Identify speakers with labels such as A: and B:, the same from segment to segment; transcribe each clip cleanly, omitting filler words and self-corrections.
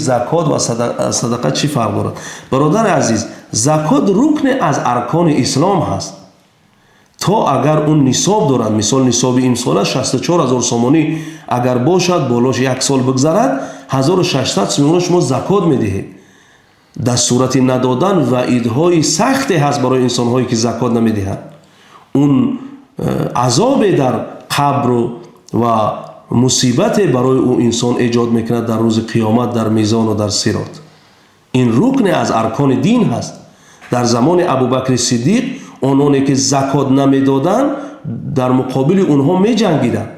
A: Закот ва садақа чӣ фарқ дорад? Бародари азиз, закот рукне аз аркони ислом ҳаст. То агар он нисоб дорад, мисол, нисоби имсола 64 ҳазор сомонӣ агар бошад, болош як сол бигзарад, 1600 сомонӣ шумо закот медиҳед. Дар сурати надодан ваъидҳои сахте ҳаст барои инсонҳое, ки закот намедиҳанд. Он азобе дар қабру ва мусибате барои ӯ инсон эҷод мекунад дар рӯзи қиёмат, дар мезону дар сирот. Ин рукне аз аркони дин ҳаст. Дар замони Абубакри Сиддиқ ононе, ки закот намедоданд, дар муқобили онҳо меҷангиданд.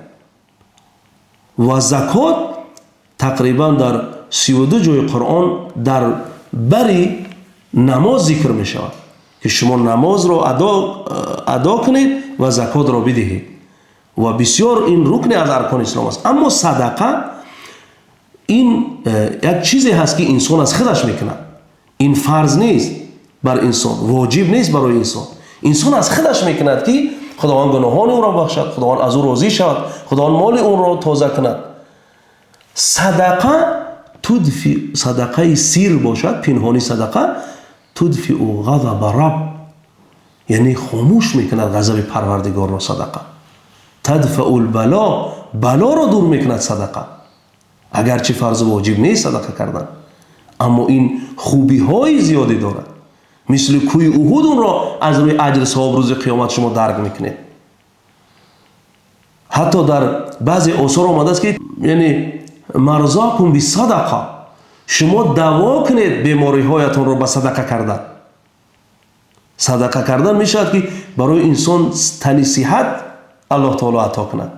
A: Ва закот тақрибан дар 32 ҷои Қуръон дар бари намоз зикр мешавад, ки шумо намозро адо кунед ва закотро бидиҳед. Ва бисёр ин рукне аз аркони ислом аст. Аммо садақа ин як чизе ҳаст, ки инсон аз худаш мекунад. Ин фарз нест бар инсон, воҷиб нест барои инсон. Инсон аз худаш мекунад, ки Худованд гуноҳони ӯро бахшад, Худованд аз ӯ розӣ шавад, Худованд моли ӯро тоза кунад. Садақа تدفئ, садақаи сир бошад, пинҳонӣ садақа, تدفئ غضب رب, яъне хомӯш мекунад ғазаби Парвардигорро садақа. تدفع البلاء, балоро дур мекунад садақа. Агарчи фарзу воҷиб нест садақа кардан, аммо ин хубиҳои зиёде дорад. Мисли кӯи Уҳуд онро аз рӯи аҷр савоб рӯзи қиёмат шумо дарк мекунед. Ҳатто дар баъзе осор омадааст, ки яъне مرضاكم بالصدقة, шумо даво кунед бемориҳоятонро ба садақа кардан. Садақа кардан мешавад, ки барои инсон тани сиҳат Аллоҳ таоло ато кунад.